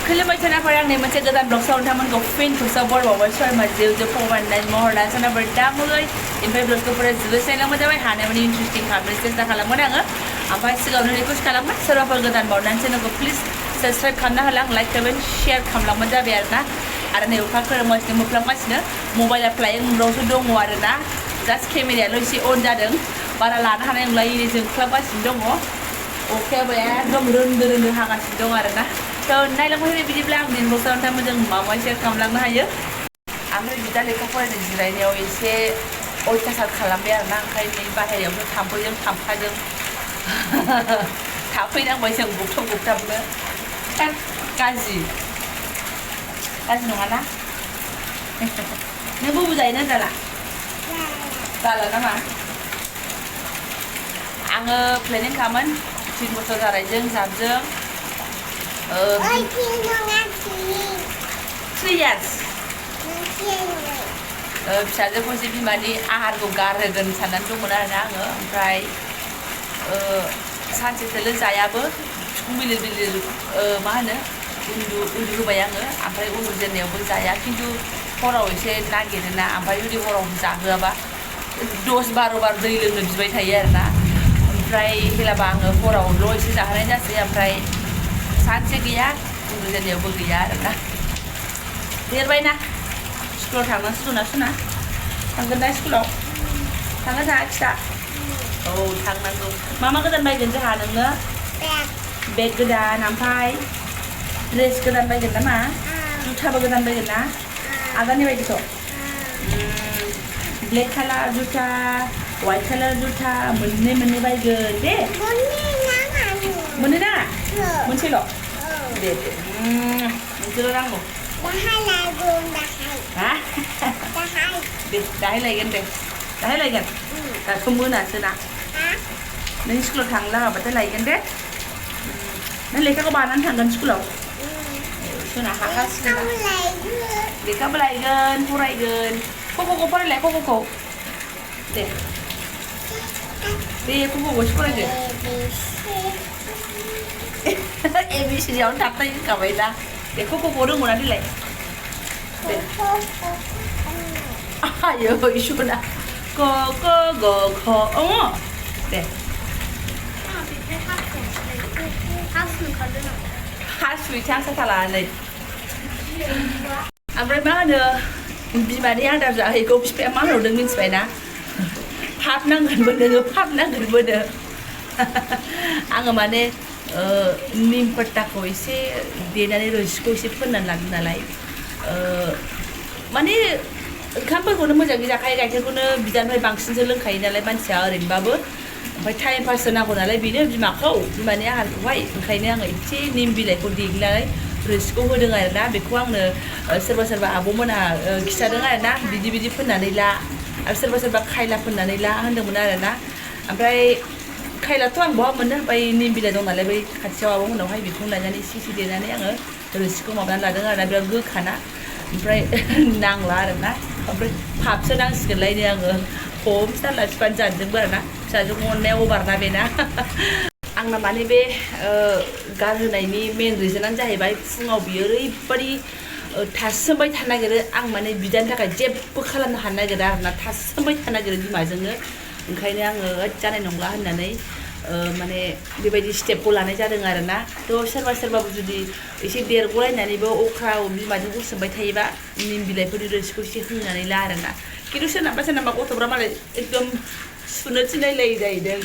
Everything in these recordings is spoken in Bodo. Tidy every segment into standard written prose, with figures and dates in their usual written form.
खुलुमबाय खोनाफोर आंनि मोनसे गोदान ब्लगसाव नोंथांमोनखौ फिन खेबसेबाव बरबावबाय सरमा जिउ जिउ फंबायनाय महर लाना सोनाफोर दा मुङै ओमफ्राय ब्लगखौ फराय जोबोद जाबाय हानायमानि इन्टारेस्टिं खालामनो सेस्था खालामगोन आङो ओमफ्राय सिगाङावनो रिकुवेस्ट खालामगोन सोरबाफोर गोदान बावनानै चेनेलखौ प्लिज साबस्क्राइब खालामना होलां लाइक कमेन्ट शेयार खालामलांबानो जाबाय आरो नै अखा खोरोमगासिनो मोफ्लामगासिनो मबाइला फ्लाइं मुडआवसो दङ आरोना जास्ट केमेरायाल' एसे अन जादों बारा लानो हानाय नंला इरि जोंख्लाबगासिनो दङ अखायाबो एकदम रोन्दो रोन्दो हागासिनो दं आरोना थ' नायलांबाय बिदिब्ला आं दिनै ब्लगआव नोंथांमोनजों माबा शेयार खालामलांनो हायो ओमफ्राय बिदा लेखा फरायनो जिरायनायाव एसे अयथासार खालामबाय आरोना ओंखायनो बाहेरायावथ' थाम्फैजों थाम्फाजों थाफैनांबाय जों बुगथाबनो गाज्रि नङाना नों बबे जायोना जाला नामा आङो प्लेनिं खालामोन 3 बोसोर जानायजों जाबजों 3 years फिसाजोखौ एसे बिमानि आहारखौ गारहोगोन साननानै दंमोन आरोना आङो ओमफ्राय सानसेसोल' जायाबो बिखुं बिलिर बिलिर मा होनो उन्दुहोबाय आङो ओमफ्राय उन्दुजेननायावबो जाया खिन्थु हराव एसे नागिरोना ओमफ्राय जुदि हराव जाहोआबा 10-12 बार दै लोंनो बिबाय थायो आरोना ओमफ्राय हेलाबा आङो हरावल' एसे जाहोनाय जासै ओमफ्राय सानसे गैया उन्दुजेननायावबो गैया आरोना देरबायना स्कुलाव थांनांसिगौना सुना थांगोन ना स्कुलाव थांगोन जोंहा खिथा औ थांनांगौ मा गोदान बायगोन जोंहा नोंनो बेग गोदान ओमफ्राय ड्रेस गोदान बायगोन नामा जुथाबो गोदान बायगोन ना आगाननि बायदिखौ ब्लेक कालार जुथा व्हाइट कालार जुथा मोननै बायगोन दे मोननै ना मोनसेल' दे मोनसेल' नांगौ दे दाहाय लायगोन दाथ' मोनासो ना नों स्कुलाव थांनो लागाबाथाय लायगोन दे नों लेखाखौ बानानै थांगोन स्कुलाव सोना हाखासिगोन लेखाबो लायगोन फरायगोन ख'ख'खौ फरायलाय ख'ख'खौ दे ख'ख'खौसो फरायगोन ABCDआवनो थाबथाय होखाबाय दा दे ख'ख'खौ रोंगौना देलाय दे आयो इसुना क ख ग घ दे हासुयैसो आं साथा लानानै ओमफ्राय मा होनो बिमानि आदार जाहैगौ बिफाया मा होनहरदों मिन्थिबायना फाप नांगोनबो नोङो आङो माने निम पत्ताखौ एसे देनानै रोसिखौ एसे फोननानै लादों नालाय माने ओंखामफोरखौनो मोजाङै जाखायो गाइखेरखौनो बिदानिफ्राय बांसिनसो लोंखायो नालाय मानसिया ओरैनोबाबो ओमफ्राय टाइम पाससो नांगौ नालाय बेनो बिमानि आहारखौहाय ओंखायनो आङो एसे निम बिलाइखौ देग्लिनानै रोसिखौ होदों आरोना बेखौ आंनो सोरबा आब'मोनहा खिथादों आरोना बिदि फोननानै ला आरो सोरबा खायला फोननानै ला होनदोंमोन आरोना ओमफ्राय खायलाथ' आं बहा मोनो ओमफ्राय निम बिलाइ दं नालाय बै खाथियाव आब'मोनावहाय बेखौ लायनानै एसे देनानै आङो रोसिखौ माबानानै लादों आरोना बिराद गोखाना ओमफ्राय नांला आरोना ओमफ्राय फापसो नांसिगोनलायनो आङो हमस्टारला बिफानो जानोजोंबो आरोना फिसाजों अननायाव बारना बेना आंना माने बे गारहोनायनि मेन रिजनानो जाहैबाय फुङाव बियो ओरैबायदि थासोमबाय थानो नागिरो आं माने बिदानि थाखाय जेबो खालामनो हानो नागिरा आरोना थासोमबाय थानो नागिरो बिमाजोंनो ओंखायनो आङो जानाय नंला होननानै माने बेबायदि स्टेपखौ लानाय जादों आरोना थ' सोरबाबो जुदि एसे देरग'लायनानैबो अख्रा बिमाजों उसुमबाय थायोबा निम बिलाइफोरनि रोसिखौ एसे होनानै ला आरोना खिन्थु सोरनाबा गथ'फ्रा मालाय एकदम सुनो थिनलायलायै जाहैदों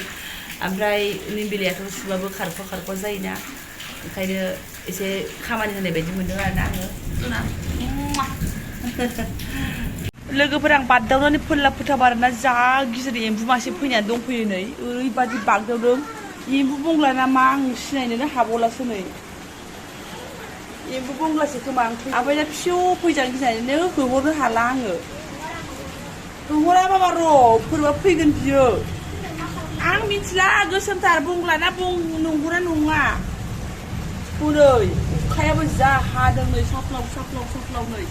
ओमफ्राय निम बिलाइआथ' सुबाबो खारख' जायोना ओंखायनो एसे खामानि होनाय बायदि मोनदों आरोना आङो लोगोफोर आं बारदावनानै फोनला फोथाब आरोना जा गिदिर एम्बु मासे फैनानै दंफैयो नै ओरैबादि बागदावदों एम्बु बंग्लाना मा आं सिनायनोनो हाबावलासो नै एम्बु बंग्लासो खोमा ओमफ्राय दा फिसौ फैजानो गिनानैनो होहरनो हाला आङो होहराबाबा र' बोरैबा फैगोन बियो आं मिथिला गोसोमथार बंग्लाना नंगौना नङा हनै अखायाबो जा हादों नै साफ्लाव नै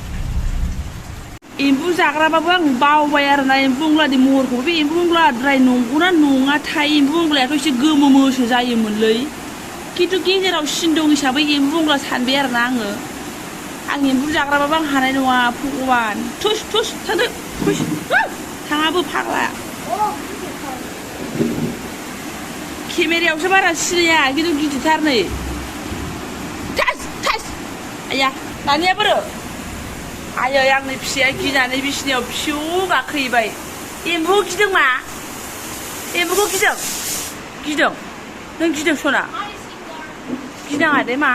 एम्बु जाग्राबाबो आं बावबाय आरोना एम्बु बंग्लानि महरखौबो बे एम्बु बंग्लाद्राय नंगौना नङाथाय एम्बु बंग्लायाथ' एसे गोमोमोसो जायोमोनलै खिन्थु गेजेराव सिन दं हिसाबै एम्बु बंग्ला सानबाय आरोना आङो आं एम्बु जाग्राबाबो आं हानाय नङा भगबान थुस थुस थांदो थुस थाङाबो फाग्ला केमेरायावसो बारा सिनाया खिन्थु गिदिरथार नै थास थास आया दानिया बोरो आयै आंनि फिसाया गिनानै बिसिनायाव फिउ गाखोहैबाय एम्बु गिदों मा एम्बुखौ गिदों नों गिदों सना गिनाङा दे मा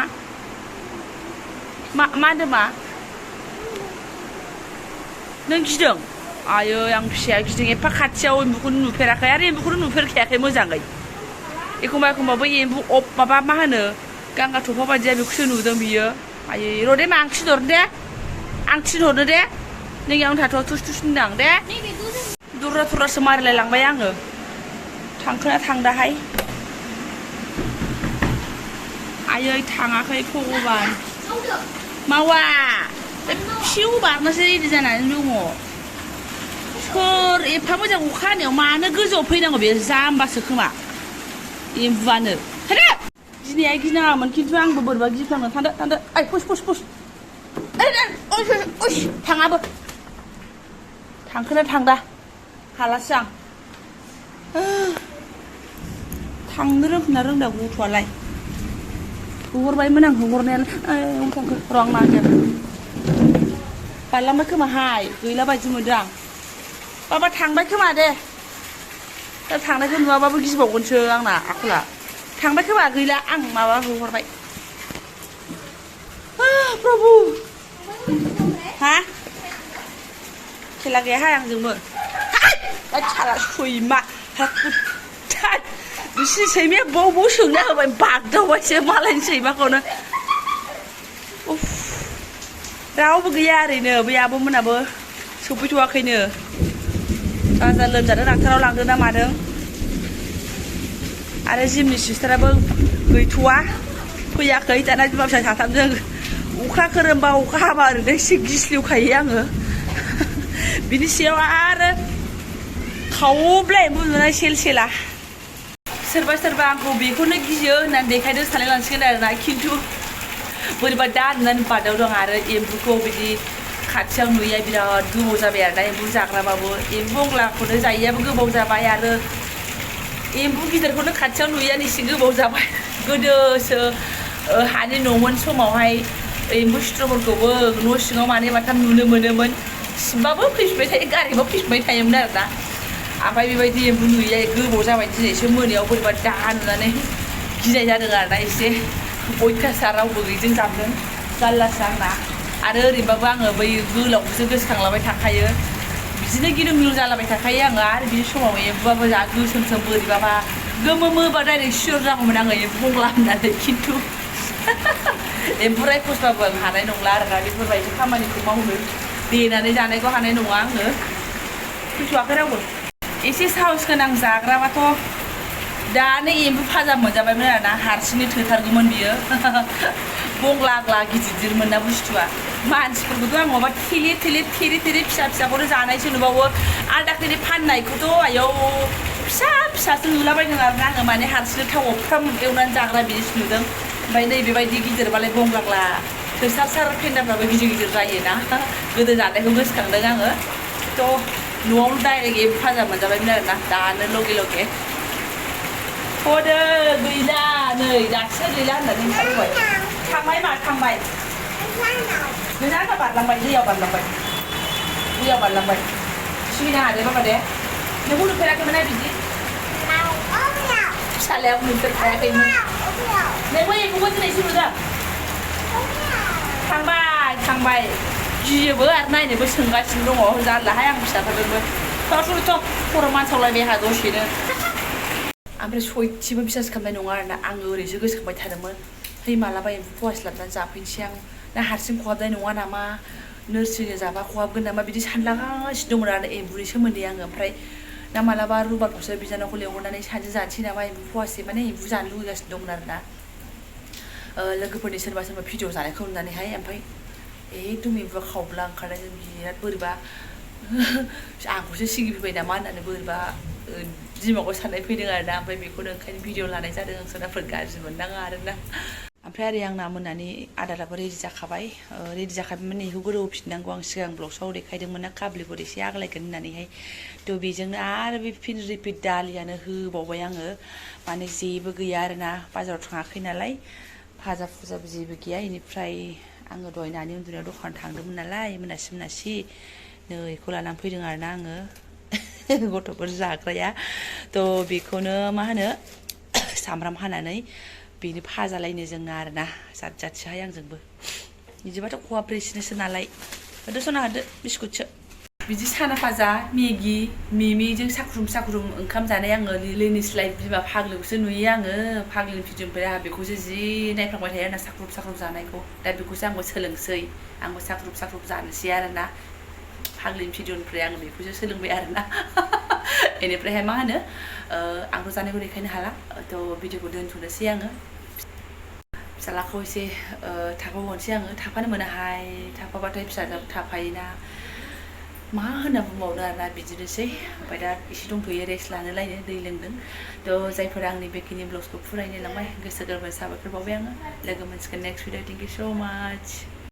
होनदों मा नों गिदों आयै आं फिसाया गिदों एफा खाथियाव एम्बुखौनो नुफेराखै आरो एम्बुखौनो नुफेरखायाखै मोजाङै एखमबा एखमबा बै एम्बु माबा मा होनो गांगा थफा बायदिया बेखौसो नुदों बियो आयै र' दे मा आं थिनहरनो दे नों आं थाथ' थुस थुस होनदां दे दुरा थुरासो मारिलायलांबाय आङो थांखोना थांदाहाय आयै थाङाखै भगबान मावा फिउ बारनोसो रेडि जानानै दङ सोर एफा मोजां अखा हानायाव मानो गोजौआव फैनांगौ बे जाम्बासो खोमा एम्बुआनो थांदो गिनाया गिनाङामोन खिन्थु आंबो बोरैबा गिफ्लांनो थांदो ओइ पुस थाङाबो थांखोना थांदा हालासो आं थांनो रोंखोना रोंदा गथ'आलाय हगरबायमोन आं हगरनायालाय थांखो र' आं नागिर बारलांबाय खोमाहाय गैला बायदि मोनदों आं बाबा थांबाय खोमा दे दा थांनायखौ नुवाबाबो गिबावगोनसो आंना आखला थांबाय खोमा गैला आं माबा हगरबाय प्रभु हा खेला गैयाहाय आंजोंबो साला सैमा बिसिनि सैमाया बाव सोंना होबाय बागदावबायसो मालायनि सैमाखौनो रावबो गैया ओरैनो बै आब'मोनाबो सफैथ'वाखैनो गाजा लोमजादों डाक्टाराव लांदों ना मादों आरो जिमनि सिस्टाराबो गैथ'वा फैयाखै दाना बिमा फिसा साथामजों अखा खोरोमबा अखा हाबा ओरैनो एसे गिस्लिवखायो आङो बिनि सायाव आरो खावब्ला एम्बु नुनाय सेला सोरबा आंखौ बेखौनो गियो होननानै देखायदों सानलाय लांसिगोन आरोना खिन्थु बोरैबा दा नुनानै बादावदों आरो एम्बुखौ बिदि खाथियाव नुयैया बिराद गोबाव जाबाय आरोना एम्बु जाग्राबाबो एम्बु बंग्लाखौनो जायैयाबो गोबाव जाबाय आरो एम्बु गिदिरखौनो खाथियाव नुयैयानो एसे गोबाव जाबाय गोदोसो हानि न'मोन समावहाय एम्बु सिथ्रफोरखौबो न' सिङाव मानै माथाम नुनो मोनोमोन सिमबाबो फैफिनबाय थायो गारिबो फैफिनबाय थायोमोन आरोना ओमफ्राय बेबायदि एम्बु नुयैया गोबाव जाबाय दिनैसो मोनायाव बोरैबा दा नुनानै गिनाय जादों आरोना एसे अयथासार रावबो गैयिजों जाबदों जारलासो आंना आरो ओरैबाबो आङो बै गोलावखौसो गोसोखांलाबाय थाखायो बिदिनो गिलुं गिलुं जालाबाय थाखायो आङो आरो बि समाव एम्बुआबो जा गोसोम बोरैबाबा गोमोमोबा डाइरेक्ट सियर जागौमोन आङो एम्बु बंग्ला होननानै खिन्थु एम्बु रायखसबाबो आं हानाय नंला आरोना बेफोरबायदि खामानिखौ मावनो देनानै जानायखौ हानाय नङा आङो फैथ'वाखै रावबो एसे साहस गोनां जाग्राबाथ' दानो एम्बु फाजा मोनजाबायमोन आरोना हारसिंनो थोथारगौमोन बियो बंग्ला गिदिरमोन ना बुस्थुआ मानसिफोरखौथ' आं माबा थेरे फिसाखौनो जानायसो नुबावो आलदाखिनि फाननायखौथ' आयौ फिसासो नुलाबायदों आरोना आङो माने हारसिंनो थावआव फ्राम एवनानै जाग्रा बिदिसो नुदों ओमफ्राय नैबेबायदि गिदिरबालाय बंग्ला थोसार फेन्दाफ्राबो गिदिर जायोना गोदो जानायखौ गोसोखांदों आङो थ' न'आवनो डाइरेक्ट एम्बु फाजा मोनजाबायमोन आरोना दानो लगे थ'दो गैला नै दासो गैला होननानै ओंखारबोबाय थांबाय नोंना आंना बारलांबाय दैयाव बारलांबाय सिगिना हादे बाबा दे नोंखौ नुफेराखैमोन बिदि फिसालायाव नुफेरखायाखैमोन नोंबो एम्बुखौ दिनैसो नुदों थांबाय गियोबो आरो नायनोबो सोंगासिनो दङ जारलाहाय आं फिसाफोरजोंबो थ' खर' मानसावलायबाय आंहा दसेनो ओमफ्राय सयथिबो बिसास खालामनाय नङा आरोना आङो ओरैसो गोसोखांबाय थादोंमोन है मालाबा एम्फौ फवास्लाबनानै जाफैनोसै आं ना हारसिं खहाबनाय नङा नामा नोरसिंजों जाबा खहाबगोन नामा बिदि सानलागासिनो दंमोन आरो एम्बुनि सोमोन्दै आङो ओमफ्राय ना मालाबा रुबारखौसो बिनानावखौ लेंहरनानै सानैजों जानोसै नामा एम्बु फवासे माने एम्बु जानो लुगैगासिनो दंमोन आरोना लोगोफोरनि सोरबा भिडिअ जानायखौ नुनानैहाय ओमफ्राय एकदम एम्बुआ खावब्ला ओंखारनाय जों बिराद बोरैबा आंखौसो सिगिफैबाय नामा होननानै बोरैबा दिमागाव साननाय फैदों आरोना ओमफ्राय बेखौनो ओंखायनो भिडिअ लानाय जादों सोरबाफोर गाज्रि मोननाङा आरोना ओमफ्राय आरो आंना मोनानि आदाराबो रेडि जाखाबाय रेडि जाखाबाय माने बेखौ गोदौफिननांगौ आं सिगां ब्लगसआव देखायदोंमोन ना काबलिफोर एसे आग्लायगोन होननानैहाय थ' बेजोंनो आरो बे फिन रिपिट दालियानो होबावबाय आङो माने जेबो गैया आरोना बाजाराव थाङाखै नालाय भाजा फुजाबो जेबो गैया बेनिफ्राय आङो दहाय नानि उन्दुनायाव दखान थांदोंमोन नालाय मोनासि मोनासि नै बेखौ लानानै फैदों आरोना आङो गथ'फोर जाग्राया थ' बेखौनो मा होनो सामब्राम हानानै बेनि फाजालायनो जोंना आरोना जात जातसोहाय आंजोंबो बिदिबाथ' क'वाब्रेसनसो नालाय होदो सना होदो बिस्कुटसो बिदि साना फाजा मेगि मिमिजों साख्रुम साख्रुम ओंखाम जानाय आङो लिलिनिस्लाय बिमा फाग्लिखौसो नुयो आङो फाग्लिनि भिडिअनिफ्राय आंहा बेखौसो जि नायफ्लांबाय थायो आरोना साख्रुब साख्रुब जानायखौ दा बेखौसो आंबो सोलोंसै आंबो साख्रुब साख्रुब जानोसै आरोना फाग्लिनि भिडिअनिफ्राय आं बेखौसो सोलोंबाय आरोना बेनिफ्रायहाय मा होनो आंथ' जानायखौ देखायनो हाला थ' भिडिअखौ दोनथ'नोसै आङो फिसालाखौ एसे थाफाबावनोसै आङो थाफानो मोनाहाय थाफाबाथाय फिसाजों थाफायोना मा होनना बुंबावनो आरोना बिदिनोसै ओमफ्राय दा एसे दंथ'यो रेस्ट लानो लायनो दै लोंदों थ' जायफोरा आंनि बेखिनि ब्लग्सखौ फरायनो लांबाय गोसो गोरबो साबायखर बावबाय आङो लोगो मोनसिगोन नेक्स्ट भिडिअ थेंक इउ स' माच